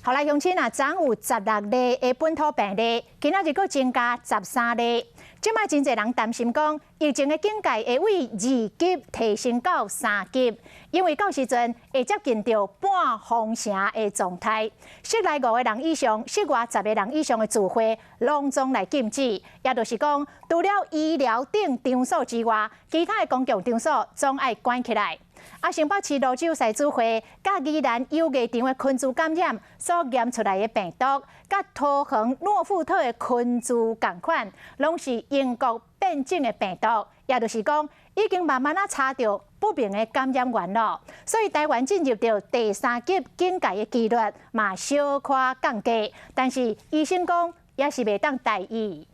好來，鄉親啊，昨昏有16例的本土病例，今仔日閣增加13例。這擺真濟人擔心講，疫情的警戒會對二級提升到三級，因為到時陣會接近著半封城的狀態。室內五個人以上、室外十個人以上的聚會，攏總來禁止。也就是講，除了醫療等場所之外，其他的公共場所總愛關起來。啊，新北市蘆洲獅子會佮宜蘭遊藝場的昆豬感染所驗出來的病毒，佮桃園諾富特的昆豬仝款，攏是英國變種的病毒，也就是講，已經慢慢仔查著不明的感染源囉。所以台灣進入著第三級警戒的幾率嘛小可降低，但是醫生講也是袂當大意。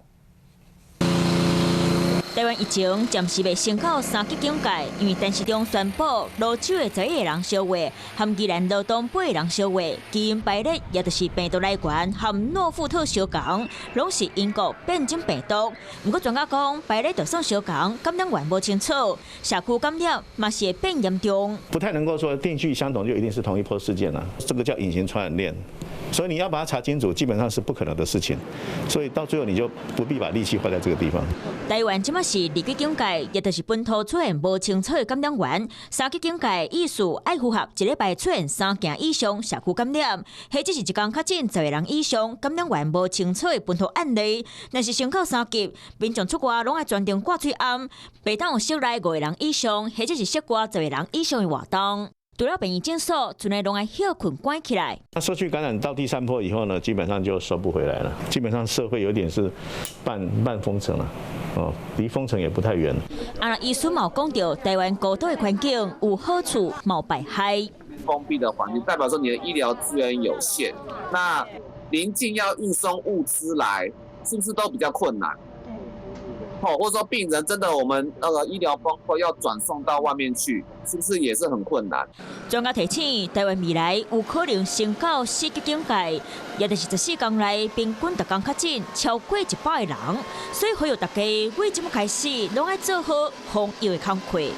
台灣疫情暫時未升到三級警戒，因為陳時中宣布蘆洲的11個人相會，和宜蘭羅東八個人相會，基因排列也就是病毒來源和諾富特相仝，攏是英國變種病毒。毋過專家講，排列就算相仝，感染源無清楚，社區感染嘛是會變嚴重。不太能夠說定序相同就一定是同一波事件啦，這個叫隱形傳染鏈。所以你要把它查清楚，基本上是不可能的事情。所以到最後你就不必把力氣花在這個地方。台灣這擺是二級警戒，也就是本土出現無清楚的感染源。三級警戒意思愛符合一禮拜出現三件以上社區感染，或者是一工確診十個人以上感染源無清楚的本土案例。若是升到三級，民眾出外攏愛專程掛喙罨，袂當有室內五個人以上，或者是室外十個人以上的活動。除了病院診所，賰呢攏愛歇睏關起來。那社區感染到第三波以後呢，基本上就收不回來了。基本上社會有點是半封城了，哦，離封城也不太遠。啊，醫師嘛講著，台灣孤島的環境有好處，嘛有敗害。封閉的環境代表說你的醫療資源有限，那鄰近要運送物資來，是不是都比較困難？哦，或者說病人真的，我們那個醫療崩潰要轉送到外面去，是不是也是很困難？專家提醒，台灣未來有可能升到四級警戒，也就是14天內平均逐工確診超過100個人，所以呼籲大家對這擺開始，攏愛做好防疫的工課。